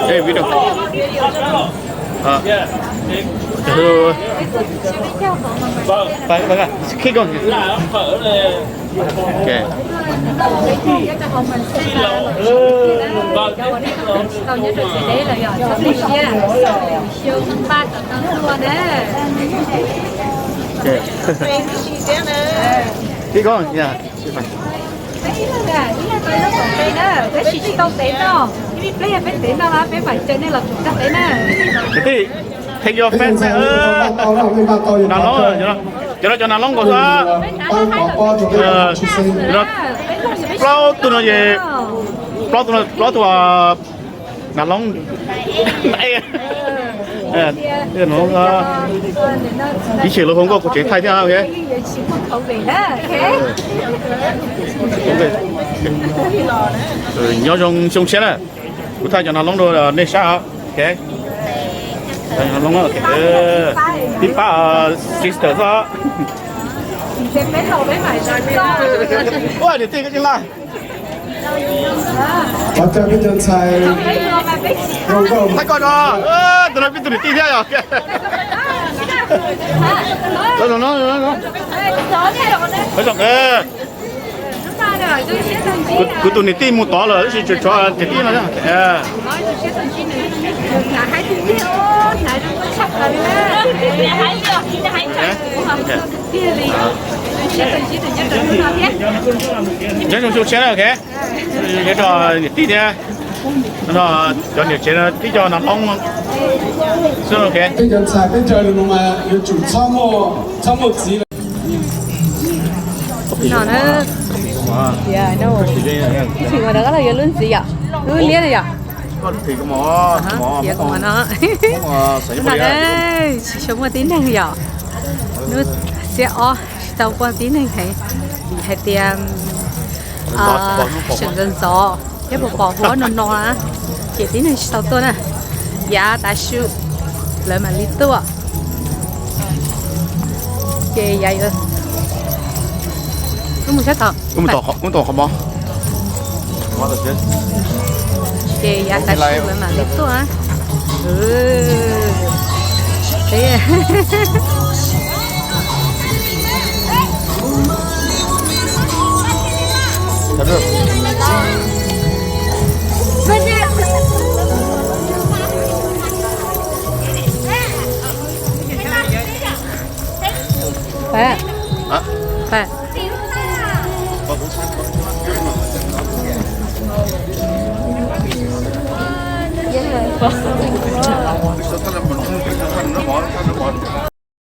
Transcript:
Ê, video. Ờ. Keep going. Ok. Ok. Keep going. Yeah. Peb ib leeg, ib leeg tau ib lub koom tes na, tab sis tsis tau tev noj. Ib pliag yog peb tev noj, peb mam caw nej los koom txog tev na. Kwv tij, take your fan. Nas Loob, cov no cov Nas Loob nkaus xwb. Plaub tug no ces, plaub tug, plaub tug Nas Loob. Ib txhia lawv hu nkauj kuv tseem thaij thiab. Nyob zoo xyoo tshiab na. Kuv thaij cov Nas Loob rau nej saib os. Tib pab sister xwb. Ua niam tij koj tsis laj. Thaij koj no, tus no peb tus niam tij thiab yog. Kuv tus niam tij mus tod lawm tab sis tseem tshuav niam tij no. Nyob zoo xyoo tshiab na, ok. Nyob rau niam tij thiab, no cov niam tsev no tib co Nas Loob xwb, ok. Peb cov ntxhais peb caw lus no mas yuav tsum txhob muaj txiv lawm. No na, ib txhis mas rov qab los yuav lub ntxiv yom, lub liab yom. Tias kuv no, no na, tsis tshua muaj tib neeg yom. Hnub xiab ob tsis tau muaj tib neeg heev, vim hais tias tseem ntxov ntxov thiab pos pos huab no no na, ces tib neeg tsis tau tuaj na. Yav tav su lawv mam li tuaj. Ces yav yuav mus sab tod, ces yav tav su lawv mam li tuaj.